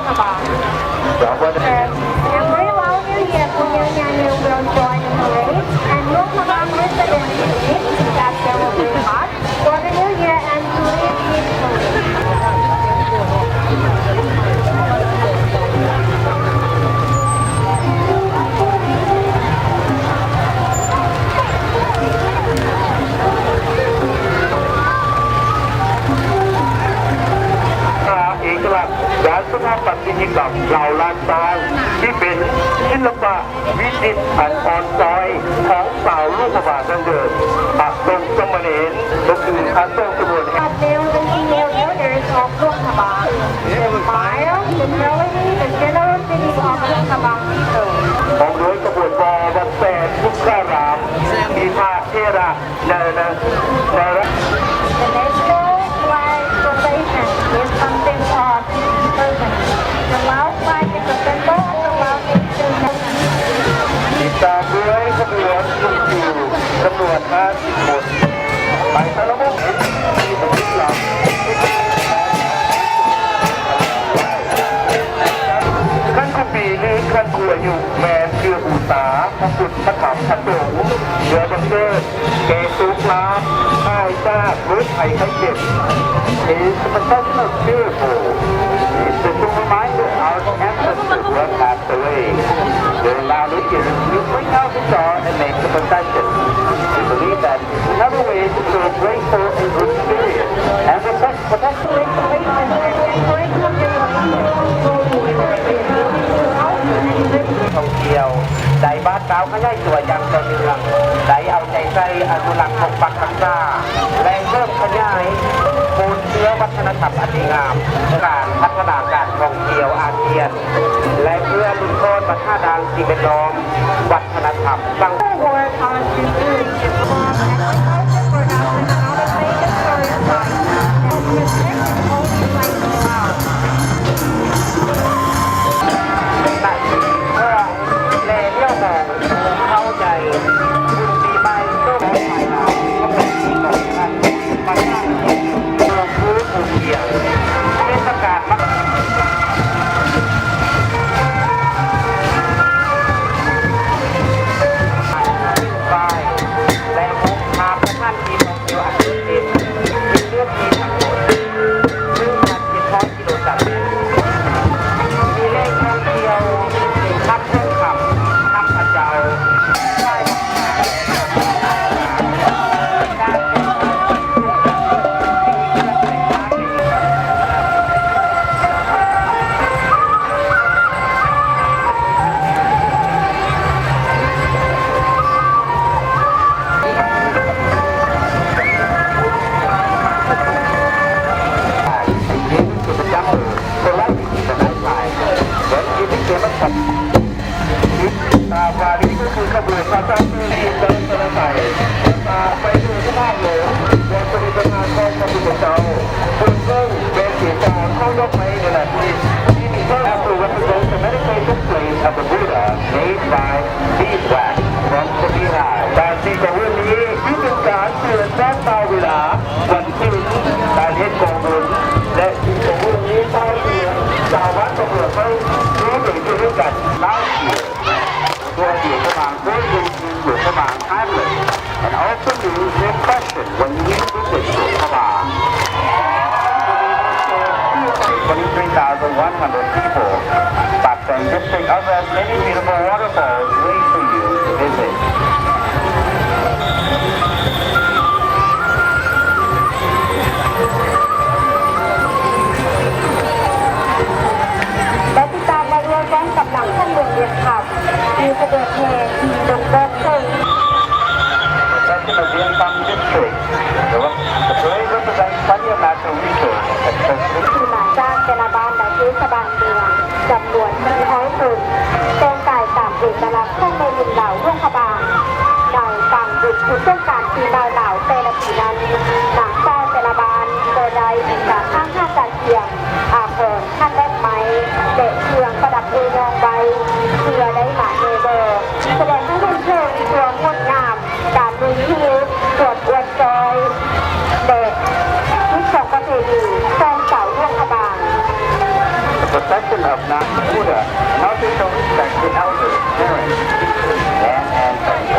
Every Lao New Year, Pu Nyew Nyew will join the parade, and Luang Prabang residents believe that there will be hot for the new year and to live peacefully. ເອກະລັກດ້ານສະຖາປັດ ຕິກຳເຫຼົ່າລ້ານຊ້າງ ທີ່ເປັນສິລະປະວິຈິດອັນອ່ອນຊ້ອຍຂອງຊາວຫຼວງພະບາງດັ້ງເດີມ. ພະສົງສາມະເນນກໍຄືພະສົງຈຳນວນ But now the female elders of Luang Prabang, the smile, the melody, the generosity of Luang Prabang people. ພ້ອມດ້ວຍຂະບວນບໍ່ວັດແປດ ທຸກຂາຣາມ ມີພະເຖລະ The national flag procession is something of importance. The Lao flag is a symbol of the Lao nation. ຕິດຕາມດ້ວຍຂະບວນຂຶ້ນຄິວຈຳນວນຫ້າສິບຄົນ ໄປຕະລະມຸກທີ່ປະເທດລາວ. ຂັ້ນຄູປີ ຫຼື ຂັ້ນຄູອາຍຸ ແມ່ນເພື່ອບູຊາພະພຸດ ພະທຳ ພະສົງ ເພື່ອບັງເກີດ ແກ່ໂຊກລາບ ຫາຍຈາກໂລກໄພໄຂ້ເຈັບ. It is a processional symbol. It's a reminder of our ancestors who have passed away. During our New Year, we bring out the jar and make the procession. We believe that it's another way to show grateful and good spirit and protect ທ່ອງທ່ຽວໄດ້ບາດກ້າວຂະຫຍາຍຕົວຢ່າງຕໍ່ເນື່ອງ, ໄດ້ເອົາໃຈໃສ່ອະນຸລັກປົກປັກຮັກສາ ແລະ ເສີມຂະຫຍາຍມູນເຊື້ອວັດທະນະທຳອັນດີງາມ. ການພັດທະນາການທ່ອງທ່ຽວອາຊຽນ ແລະ ເພື່ອຫຼຸດຜ່ອນບັນຫາດ້ານສິ່ງແວດລ້ອມ, ວັດທະນະທຳ ສັງ Work on to do from agriculture production out of native soil site and protect only places out. ນະ ເພື່ອແລຫຼຽວມອງເຂົ້າໃຈບຸນປີໃໝ່ໂຕຂອງຝ່າຍລາວ ກໍເປັນປີຂອງທ່ານ ມາສ້າງເປັນເມືອງພູພູພຽງ ເທດສະການມາ ປ້າຍ ແລະ ຮູບພາບສະຖານທີ່ທ່ອງທ່ຽວອັນໂດດເດັ່ນ ເປັນເນື້ອທີ່ທັງໝົດ ໜຶ່ງພັນເຈັດຮ້ອຍ ກິໂລກຣາມແມັດ ມີແຫຼ່ງທ່ອງທ່ຽວ ຖ້ຳທອງຄຳ ຖ້ຳພະເຈົ້າ When it became a ອ່າ ວາລີກໍຄືຂະບວນພະເຈົ້າສິລິເລີດສະນະໄຊ ໄປເຖິງສະຖານໂລງ ແລະ ປະດິດຖານຂອງພະພຸດທະເຈົ້າ ເຊິ່ງເປັນເອກະສານຂອງດອກໄມ້ນານາຊະນິດ ທີ່ມີເຈົ້າ After represents the meditation place of the Buddha made by beeswax from the beehive. ການຕີກອງເລື່ອງນີ້ຖືເປັນການເຕືອນແຈ້ງກ່າວເວລາ ວັນເພັນ ການເຮັດກອງບຸນ ແລະ ກອງບຸນນີ້ເວົ້າເຖິງຊາວບ້ານຂອງເມືອງເຮົາ ທີ່ໄດ້ເຮັດກັນຫຼາຍປີ ຕົວເອງປະມານ Golden Hill ປະມານ Hamlet and also means reflection when you visit Luang Prabang. Twenty-three thousand one hundred people, but Then district offers many beautiful waterfalls wait for you to visit. ແລະ ຕິດຕາມໄວ້ດ້ວຍກອງກຳລັງຂອງເມືອງວຽງຄຳ ທີ່ຂະບວນແຫ່ທີ່ບົ່ງບອກເຖິງ That's in the Vientiane district. The, the parade represents plenty of natural resources such as ທີ່ມາຈາກແຕ່ລະບ້ານ ແລະ ເທດສະບານເມືອງ ຈຳນວນສີ່ຮ້ອຍຄົນ ແຕ່ງກາຍຕາມເອກະລັກຂອງແມ່ຍິງລາວຫຼວງພະບາງ. ໃນການບຸນບຸນສົງການປີໃໝ່ລາວແຕ່ລະປີນັ້ນ ນາງສາວແຕ່ລະບ້ານກໍໄດ້ມີການສ້າງຫາການກຽມອາພອນ ຂັນດອກໄມ້ ແລະ ເຄື່ອງປະດັບເອື້ອຍນ້ອງໄວ້ ເພື່ອໄດ້ມາແຫ່ບອກ ສະແດງໃຫ້ເຫັນເຖິງຄວາມງົດງາມ ການມີຊີວິດ ຄວາມອວນຊ້ອຍ ແລະ ຮີດຄອງປະເພນີຂອງຊາວຫຼວງພະບາງ. The profession of Naga Buddha, an official respect to elders, parents, teachers, and ancestors.